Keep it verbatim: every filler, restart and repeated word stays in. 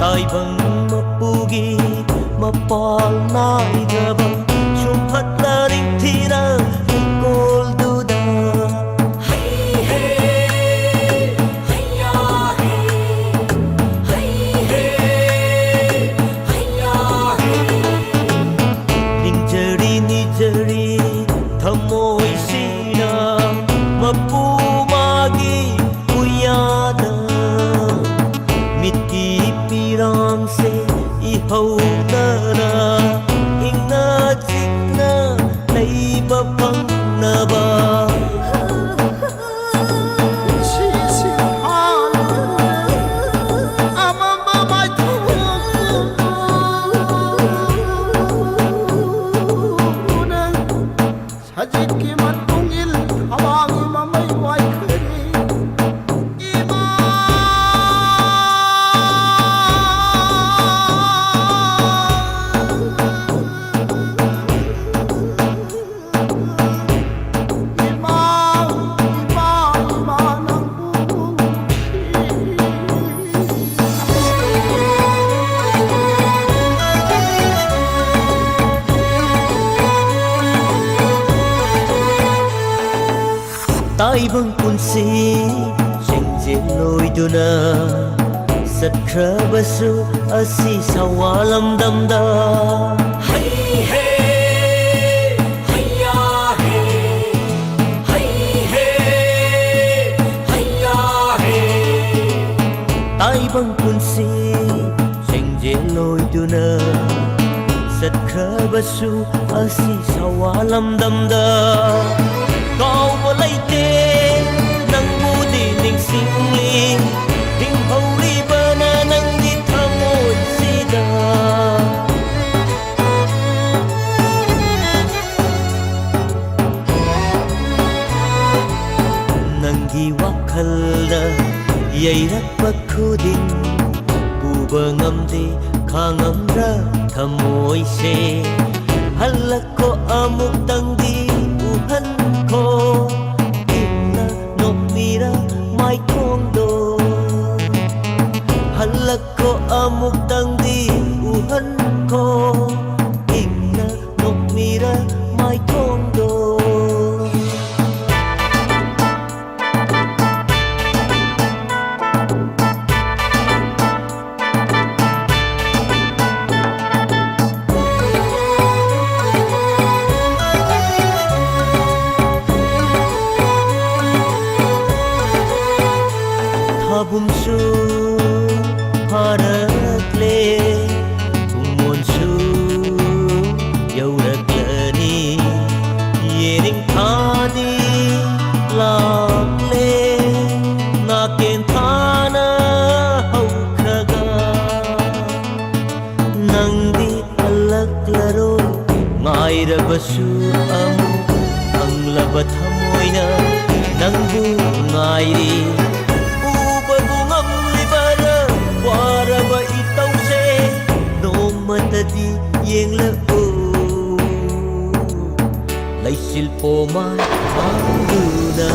ꯇꯥꯏꯕꯪ ꯃꯄꯨꯒꯤ ꯃꯄꯥꯜ ꯅꯥꯏꯗ꯭ꯔꯕ ꯁꯨꯝꯍꯠꯂ ꯅꯤꯡꯊꯤꯅ ꯂꯩꯀꯣꯜꯗꯨꯗ꯫ ꯍꯩ ꯍꯦ, ꯍꯩꯌꯥ ꯍꯦ, ꯍꯩ ꯍꯦ, ꯍꯩꯌꯥ ꯍꯦ꯫ ꯅꯤꯡꯖꯔꯤ ꯅꯤꯖꯔꯤ ꯊꯃꯣꯏꯁꯤꯅ ꯃꯄꯨ ꯃꯥꯒꯤ ꯎꯌꯥꯗ꯫ ꯃꯤꯠꯀꯤ ꯄꯤꯔꯥꯡꯁꯦ ꯏꯍꯧꯗꯅ ꯏꯪꯅ ꯆꯤꯛꯅ ꯂꯩꯕ ꯐꯪꯅꯕ꯫ ꯁꯤꯁꯤ ꯍꯥꯟꯅ ꯑꯃꯝꯕ ꯃꯥꯏꯊꯣꯡꯗꯨꯅ ꯁꯖꯤꯛꯀꯤ ꯃꯇꯨꯡ ꯏꯜ ꯊꯋꯥꯒꯤ ꯃꯃꯩ ꯋꯥꯏꯈ꯭ꯔꯦ꯫ ꯏꯃꯥ! ꯏꯃꯥ, ꯏꯃꯥ, ꯏꯃꯥ, ꯅꯪꯕꯨ ꯅꯨꯡꯁꯤ꯫ ꯇꯥꯏꯕꯪ ꯄꯨꯟꯁꯤ ꯆꯦꯡꯖꯦꯜ ꯂꯣꯏꯗꯨꯅ ꯆꯠꯈ꯭ꯔꯕꯁꯨ ꯑꯁꯤ ꯁꯋꯥ ꯂꯝꯗꯝꯗ꯫ ꯍꯩ ꯍꯦ, ꯍꯩꯌꯥ ꯍꯦ, ꯍꯩ ꯍꯦ, ꯍꯩꯌꯥ ꯍꯦ꯫ ꯇꯥꯏꯕꯪ ꯄꯨꯟꯁꯤ ꯆꯦꯡꯖꯦꯜ ꯂꯣꯏꯗꯨꯅ ꯆꯠꯈ꯭ꯔꯕꯁꯨ ꯑꯁꯤ ꯁꯋꯥ ꯂꯝꯗꯝꯗ꯫ ꯀꯥꯎꯕ ꯂꯩꯇꯦ ꯅꯪꯕꯨꯗꯤ ꯅꯤꯡꯁꯤꯡꯂꯤ, ꯍꯤꯡꯍꯧꯔꯤꯕꯅ ꯅꯪꯒꯤ ꯊꯃꯣꯏꯁꯤꯗ꯫ ꯅꯪꯒꯤ ꯋꯥꯈꯜꯗ ꯌꯩꯔꯛꯄ ꯈꯨꯗꯤꯡ ꯄꯨꯕ ꯉꯝꯗꯦ ꯈꯥꯡꯉꯝꯗ꯭ꯔ ꯊꯃꯣꯏꯁꯦ꯫ ꯍꯜꯂꯛꯈꯣ ꯑꯃꯨꯛꯇꯪꯗꯤ ꯎꯍꯟꯈꯣ, ꯏꯪꯅ ꯅꯣꯛꯃꯤꯔ ꯃꯥꯏꯊꯣꯡꯗꯣ꯫ ꯅꯨꯡꯁꯤꯕꯁꯨ ꯑꯃꯨꯛ ꯐꯪꯂꯕ ꯊꯃꯣꯏꯅ ꯅꯪꯕꯨ ꯉꯥꯏꯔꯤ꯫ ꯎꯕꯕꯨ ꯉꯝꯂꯤꯕꯔꯥ ꯋꯥꯔꯕ ꯏꯇꯧꯁꯦ? ꯅꯣꯡꯃꯇꯗꯤ ꯌꯦꯡꯂꯛꯎ ꯂꯩꯆꯤꯜ ꯄꯣꯝꯃꯥꯏ ꯃꯥꯡꯗꯨꯅ꯫